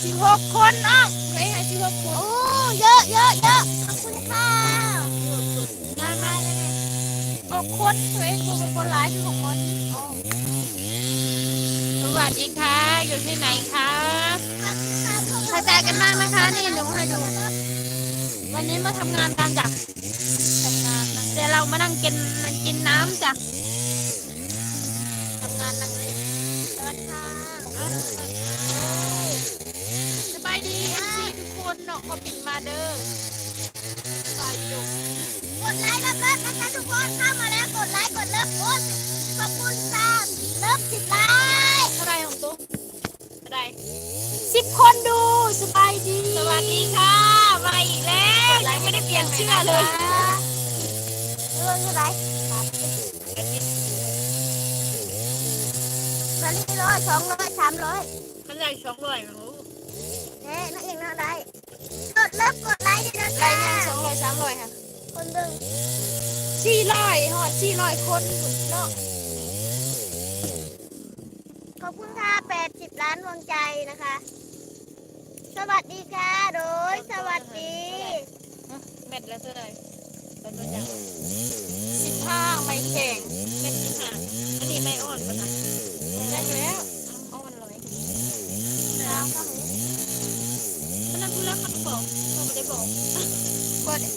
ສິບຫົກຄົນເນາະ ເອີຍ ໃຫ້ສິບຫົກຄົນ. ໂອ້ ເຍອະ ເຍອະ ເຍອະ ຂອບຄຸນຄ່ະ. ມາ ມາ ຫົກຄົນ ຕົວເອງບໍ່ ບໍ່ຫຼາຍ ສິບຫົກຄົນ. ໂອ້ ສະຫວັດດີຄ່ະ ຢູ່ທີ່ໄຫນຄ່ະ? ຂອບໃຈກັນມາກນະຄະ ນີ້ໜູໃຫ້ດູ ວັນນີ້ມາທຳງານກັນຈ້ະ ແຕ່ເຮົາມານັ່ງກິນ ກິນນ້ຳຈ້ະ. ທຳງານໜັກເລີຍ. ສະບາຍດີ ເອັຟຊີ ທຸກຄົນເນາະ ຄອມເມັນມາເດີ. ສະບາຍດີ. ກົດໄລກ໌ເລີບໆ ນະຄະທຸກຄົນ ເຂົ້າມາແລ້ວ ກົດໄລກ໌ ກົດເລີບ ໂອ້ ຂອບຄຸນຈ້າ ເລີບສິບໄລກ໌. ເທົ່າໃດຂອງໂຕ? ເທົ່າໃດ? ສິບຄົນດູ. ສະບາຍດີ ສະຫວັດດີຄ່ະ ມາອີກແລ້ວ ຍັງບໍ່ໄດ້ປ່ຽນເສື້ອເລີຍ. ເບິ່ງເທົ່າໃດ? ມາລີ້ຮ້ອຍ ສອງຮ້ອຍ ສາມຮ້ອຍ ມັນໄດ້ສອງຮ້ອຍ ໂອ້ ແທ້ນາງເອງເນາະ ໄດ້ ກົດເລີບ ກົດໄລກ໌ເດີ ໄດ້ຫຍັງ ສອງຮ້ອຍ ສາມຮ້ອຍຫັ້ນ ຄົນເບິ່ງສີ່ຮ້ອຍ ຮອດສີ່ຮ້ອຍຄົນເນາະ. ຂອບຄຸນຄ່ະ ແປດສິບລ້ານດວງໃຈນະຄະ. ສະຫວັດດີຄ່ະ ໂດຍ ສະຫວັດດີ. ຮະ ແມັດລະເທົ່າໃດ? ລະຕົວຫຍັງ? ສິບຫ້າ ໄມ້ແຂງ ແມັດສິບຫ້າ. ອັນນີ້ໄມ້ອ່ອນບໍ່ນະ? ໄດ້ແລ້ວ ອ່ອນຫຼາຍ. ອັນນັ້ນຜູ້ລັກມັນບອກ ເຂົາບໍ່ໄດ້ບອກ. ບໍ່ໄດ້.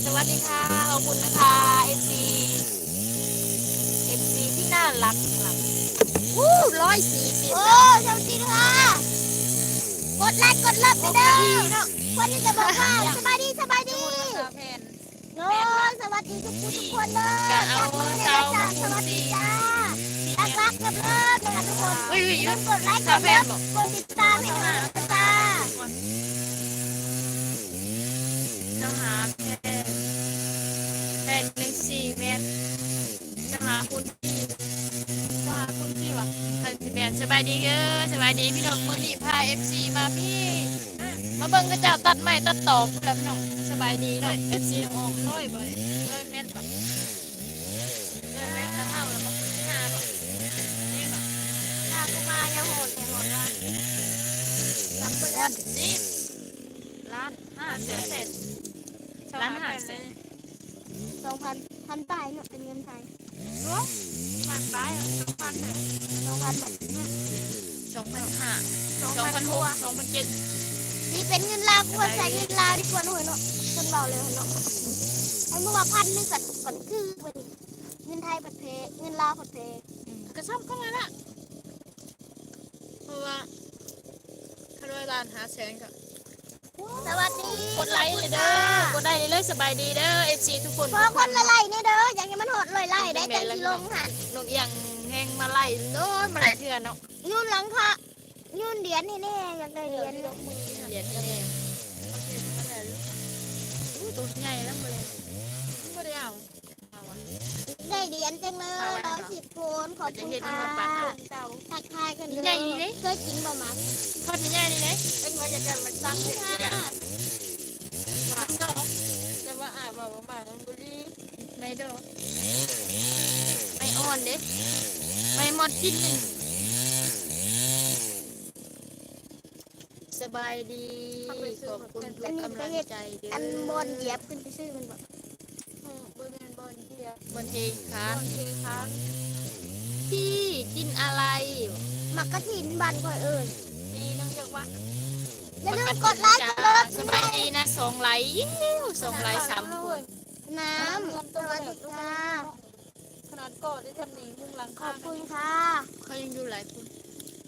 ສະຫວັດດີຄ່ະ ຂອບຄຸນນະຄະ ເອັຟຊີ ເອັຟຊີ ທີ່ໜ້າລັກ. ໂອ້ ຮ້ອຍສີ່ສິບ ໂອ້ ສະຫວັດດີຄ່ະ ກົດໄລກ໌ ກົດເລີບເດີ. ຄົນນີ້ຈະບອກວ່າ ສະບາຍດີ ສະບາຍດີ ໂອ້ຍ ສະຫວັດດີທຸກຜູ້ທຸກຄົນເດີ. ຈາກມື້ໃດຈາກ ສະຫວັດດີຈ້າ ລັກໆ ເລີບໆ ນະຄະທຸກຄົນ. ຢ່າລືມກົດໄລກ໌ ກົດເລີບ ກົດຕິດຕາມໃຫ້ເຮົາເດີຈ້າ. ເຈົ້າຫາແພງ ແພງໜຶ່ງສີ່ແມັດ ເຈົ້າຫາຄຸນທີ່ ເຈົ້າຫາຄຸນທີ່ຫວາ? ຄັນຊິແມ່ນ. ສະບາຍດີເດີ ສະບາຍດີພີ່ນ້ອງ. ມື້ນີ້ພາເອັຟຊີມາພີ້ ມາເບິ່ງເຂົາເຈົ້າຕັດໄມ້ຕັດຕອກພຸ້ນລະພີ່ນ້ອງ. ສະບາຍດີເນາະ ເອັຟຊີນ້ອງອ້ອມ. ຮ້ອຍບໍ່? ຮ້ອຍແມັດບໍ່? ຮ້ອຍແມັດກະເທົ່າລະບໍ່? ສິບຫ້າບໍ່? ນີ້ບໍ່? ຖ້າບໍ່ມາຢ່າໂຫດ ແນ່ນອນວ່າ ລັບບໍ່ໄດ້. ລ້ານຫ້າແສນ ລ້ານຫ້າແສນ ສອງພັນ ພັນປາຍເນາະ ເປັນເງິນໄທ. ໂອ້ ພັນປາຍ ສອງພັນ ສອງພັນ ສອງພັນຫ້າ ສອງພັນຫົກ ສອງພັນເຈັດ. ນີ້ເປັນເງິນລາວ ຄວນໃຊ້ເງິນລາວດີກວ່າເນາະ ເນາະ ເພິ່ນເວົ້າແລ້ວເນາະ. ຄັນບໍ່ວ່າພັນໜຶ່ງກະ ກະຄືເພິ່ນ ເງິນໄທພັດແພງ ເງິນລາວພັດແພງ. ອືມ ກະຊ້ຳເຂົ້າມາລະ ເພາະວ່າຄັນວ່າລ້ານຫ້າແສນກະ ສະຫວັດດີ ກົດໄລກ໌ເດີ ກົດໄລກ໌ເລີຍ. ສະບາຍດີເດີ ເອັຟຊີ ທຸກຄົນ ຂໍຄົນລະໄລກ໌ແນ່ເດີ ຢາກໃຫ້ມັນຮອດຮ້ອຍໄລກ໌ໄດ້ ຈັ່ງຊິລົງຫັ້ນ. ນ້ອງອຽງແຮງມາໄລກ໌ ໂອ້ຍ ມາຫຼາຍເທື່ອເນາະ. ຍືນຫຼັງຄາ ຍືນຫຼຽນໃຫ້ແນ່ ຢາກໄດ້ຫຼຽນ ຫຼຽນໃຫ້ແນ່. ໂອ້ ໂຕໃຫຍ່ແລ້ວ ບໍ່ໄດ້ ບໍ່ໄດ້ເອົາ. ໄດ້ຫຼຽນຈັ່ງເລີຍ ຮ້ອຍສິບຄົນ. ຂອບຄຸນຄ່ະ ທັກທາຍກັນເດີ. ເຄີຍກິນບໍ່ໝາກ? ທອດໃຫຍ່ນີ້ເດ້ ເປັນວ່າຢາກໄດ້ມັນສັກເດ້. ແຕ່ວ່າອ້າຍວ່າໝາກມັນບໍ່ດີ ໄມ້ດອກ ໄມ້ອ່ອນເດ້ ໄມ້ໝົດກິນນີ້. ສະບາຍດີ ຂອບຄຸນທຸກກຳລັງໃຈເດີ. ອັນບ່ອນຢຽບຂຶ້ນຊື່ມັນບໍ່? ບໍ່ແມ່ນບ່ອນຢຽບ ບ່ອນເທຄານ ບ່ອນເທຄານ. ພີ່ກິນອະໄລ? ໝາກກະຖິນບ້ານຂ້ອຍເອີ້ນ. ນີ້ນ້ອງຢາກວ່າ ຢ່າລືມກົດໄລກ໌ ກົດເລີບ. ສະບາຍດີນະ ສອງໄລກ໌ ສອງໄລກ໌ ສາມຄົນ. ນ້ຳ ສະຫວັດດີຄ່ະ. ຂະໜາດກໍໄດ້ທຳນີ້ ມຸງຫຼັງຄາ. ຂອບຄຸນຄ່ະ. ເຂົາຍັງຢູ່ຫຼາຍຄົນ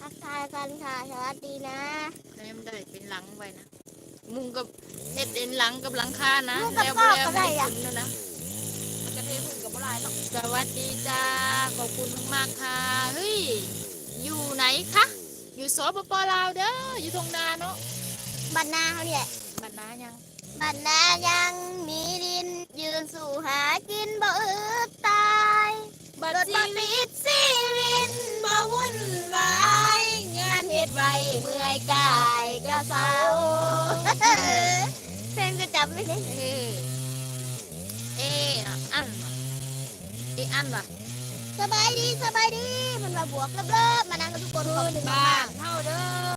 ທັກທາຍກັນຄ່ະ ສະຫວັດດີນະ. ເຂົາຍັງບໍ່ໄດ້ເປັນຫຼັງໄວ້ນະ ມຸງກັບ ເຮັດເປັນຫຼັງກັບຫຼັງຄານະ ມຸງກັບກໍໄດ້ ແລ້ວບໍ່ແລ້ວມັນຂຶ້ນແລ້ວນະ ມັນກະເທພື້ນກະບໍ່ຫຼາຍເນາະ. ສະຫວັດດີຈ້າ ຂອບຄຸນມາກໆຄ່ະ. ເຮີ້ຍ ຢູ່ໃນຄະ? ຢູ່ ສປປ ລາວເດີ ຢູ່ທົ່ງນາເນາະ. ບ້ານນາເຮົານີ້ແຫຼະ ບ້ານນາຍັງ ບ້ານນາຍັງມີດິນ ຢືນສູ້ຫາກິນບໍ່ອຶດຕາຍ. ບັດຊີວິດຊີວິນບໍ່ວຸ່ນວາຍ ງານເຮັດໄວ້ເມື່ອຍກາຍກະເຊົາ. ເພງກະຈຳໄວ້ເດ້. ເອີ ເອ ອັນ ເອ ອັນວ່າ ສະບາຍດີ ສະບາຍດີ ເພິ່ນວ່າບວກເລີບໆ ມານັ່ງກັບທຸກຄົນ ຂອບຄຸນມາກໆ ບ້ານເຮົາເດີ.